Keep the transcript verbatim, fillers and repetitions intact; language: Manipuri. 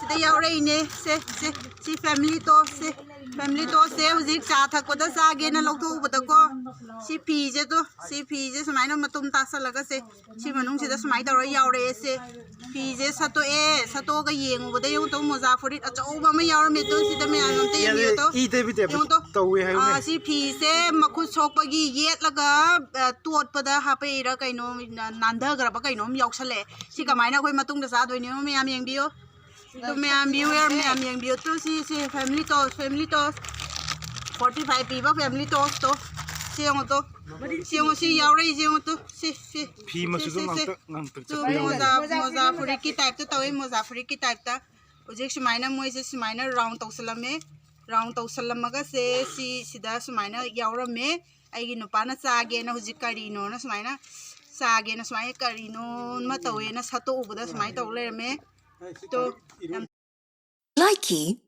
ꯗ ꯌꯥꯎꯔꯛꯏꯅꯦ꯫ ꯁꯦ, ꯁꯦ, ꯁꯤ family toast ꯁꯦ꯫ Family toast ꯁꯦ ꯍꯧꯖꯤꯛ ꯆꯥ ꯊꯛꯄꯗ ꯆꯥꯒꯦꯅ ꯂꯧꯊꯣꯛꯎꯕꯗꯀꯣ, ꯁꯤ ꯐꯤꯁꯦ ꯇꯣ, ꯁꯤ ꯐꯤꯁꯦ ꯁꯨꯃꯥꯏꯅ ꯃꯇꯨꯝ ꯇꯥꯁꯜꯂꯒ ꯁꯦ, ꯁꯤ ꯃꯅꯨꯡꯁꯤꯗ ꯁꯨꯃꯥꯏꯅ ꯇꯧꯔ ꯌꯥꯎꯔꯛꯑꯦ ꯁꯦ꯫ ꯐꯤꯁꯦ ꯁꯠꯇꯣꯛꯑꯦ, ꯁꯠꯇꯣꯛꯑꯒ ꯌꯦꯡꯉꯨꯕꯗ ꯌꯦꯡꯉꯨ ꯇꯣ, ꯃꯣꯖꯥ ꯐꯨꯔꯤꯠ ꯑꯆꯧꯕ ꯑꯃ ꯌꯥꯎꯔꯝꯃꯦ ꯇꯣ, ꯁꯤꯗ ꯃꯌꯥꯝ ꯑꯝꯇ ꯌꯦꯡꯕꯤꯌꯨ ꯇꯣ꯫ ꯏ ꯇꯩꯕꯤ type ꯌꯦꯡꯉꯨ ꯇꯣ꯫ ꯇꯧꯋꯦ ꯍꯥꯏꯌꯨꯅꯦ꯫ ꯑꯥ, ꯁꯤ ꯐꯤꯁꯦ ꯃꯈꯨꯠ ꯁꯣꯛꯄꯒꯤ ꯌꯦꯠꯂꯒ, ꯑ, ꯇꯣꯠꯄꯗ ꯍꯥꯄꯛꯏꯔꯥ ꯀꯩꯅꯣ, ꯅꯥꯟꯊꯈ꯭ꯔꯕ ꯀꯩꯅꯣꯝ ꯌꯥꯎꯁꯜꯂꯛꯑꯦ꯫ ꯁꯤ ꯀꯃꯥꯏꯅ ꯑꯩꯈꯣꯏ ꯃꯇꯨꯡꯗ ꯆꯥꯗꯣꯏꯅꯣ ꯃꯌꯥꯝ ꯌꯦꯡꯕꯤꯌꯨ꯫ ꯑꯗꯨ ꯃꯌꯥꯝ viewer ꯃꯌꯥꯝ ꯌꯦꯡꯕꯤꯌꯨ ꯇꯨ, ꯁꯤ, ꯁꯤ family toast, family toast꯫ Forty five ꯄꯤꯕ family toast ꯇꯣ꯫ ꯁꯤ ꯌꯦꯡꯉꯨ ꯇꯨ꯫ ꯁꯤ ꯌꯦꯡꯉꯨ, ꯁꯤ ꯌꯥꯎꯔꯛꯏꯁꯦ ꯌꯦꯡꯉꯨ ꯇꯨ꯫ ꯁꯤ, ꯁꯤ꯫ ꯐꯤ ꯁꯤ, ꯃꯆꯨꯗꯣ ꯁꯤ, ꯁꯤ꯫ ꯉꯥꯡꯇꯛ, ꯉꯥꯡꯇꯛ ꯇꯨ ꯆꯠꯄ ꯌꯥꯎꯋꯦ꯫ ꯃꯣꯖꯥ, ꯃꯣꯖꯥ ꯐꯨꯔꯤꯠꯀꯤ type ꯇ ꯇꯧꯋꯦ, ꯃꯣꯖꯥ ꯐꯨꯔꯤꯠꯀꯤ type ꯇ꯫ ꯍꯧꯖꯤꯛ ꯁꯨꯃꯥꯏꯅ ꯃꯣꯏꯁꯦ ꯁꯨꯃꯥꯏꯅ round ꯇꯧꯁꯜꯂꯝꯃꯦ꯫ Round ꯇꯧꯁꯜꯂꯝꯃꯒ ꯁꯦ, ꯁꯤ, ꯁꯤꯗ ꯁꯨꯃꯥꯏꯅ ꯌꯥꯎꯔꯝꯃꯦ꯫ ꯑꯩꯒꯤ ꯅꯨꯄꯥꯅ ꯆꯥꯒꯦꯅ ꯍꯧꯖꯤꯛ ꯀꯔꯤꯅꯣꯅ ꯁꯨꯃꯥꯏꯅ ꯆꯥꯒꯦꯅ ꯁꯨꯃꯥꯏꯅ ꯀꯔꯤꯅꯣ ꯑꯃ ꯇꯧꯋꯦꯅ ꯁꯠꯇꯣꯛꯎꯕꯗ ꯁꯨꯃꯥꯏꯅ ꯇꯧ ꯂꯩꯔꯝꯃꯦ꯫ ꯇꯣ, ꯌꯥꯝ Likey.